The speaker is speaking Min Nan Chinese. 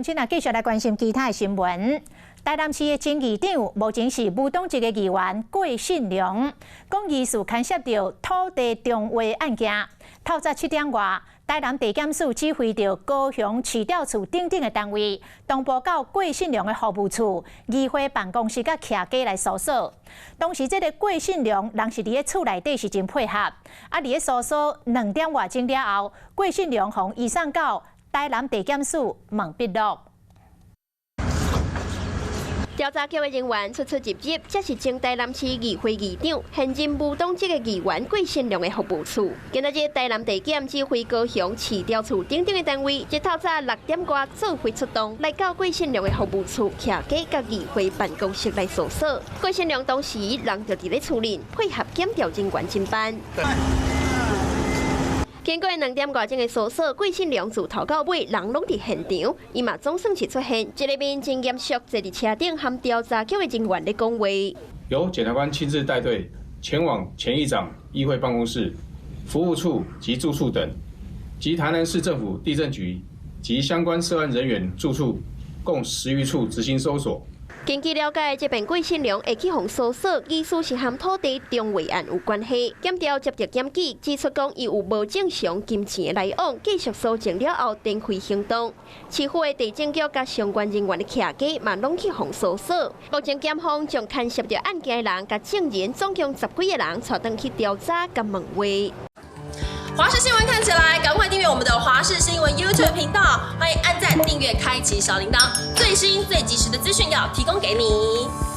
請啊，繼續來關心其他的新聞。台南市的前議長，目前是無黨籍的議員郭信良，講疑似牽涉著土地重劃案件。透早7點外，台南地檢署指揮著高雄市調處等等的單位，同步到郭信良的服務處、議會辦公室佮徛家來搜索。當時這个郭信良人是佇咧厝內底是真配合，啊，佇咧搜索2點外鐘了後，郭信良予移送到台南地檢署問筆錄。調查局的人員出出入入，這是前台南市議會議長、現任無黨籍的議員郭信良的服務處。今仔日台南地檢指揮高雄市調處等等的單位，一透早6點外做伙出動，來到郭信良的服務處、徛家佮議會辦公室來搜索。郭信良當時人就佇咧厝裡，配合檢調人員偵辦。經過2點外鐘的搜索，郭信良自頭到尾人攏佇現場，伊嘛總算是出現，一个面真嚴肅，坐佇車頂和調查局的人員咧講話。由檢察官親自帶隊前往前議長議會辦公室、服務處及住處等，及台南市政府地政局及相關涉案人員住處，共10餘處執行搜索。根據了解，這遍郭信良會去予搜索，疑似是和土地重劃案有關係。檢調接著檢舉，指出講伊有無正常金錢的來往，繼續搜證了後展開行動。市府的地政局佮相關人員的徛家嘛，攏去予搜索。目前檢方將牽涉著案件的人佮證人，總共十幾個人，帶轉去調查佮問話。華視新聞看起來，趕快訂閱我們的華視新聞 YouTube 頻道，歡迎按讚、訂閱、開啟小鈴鐺，最新最及時的資訊要提供給你。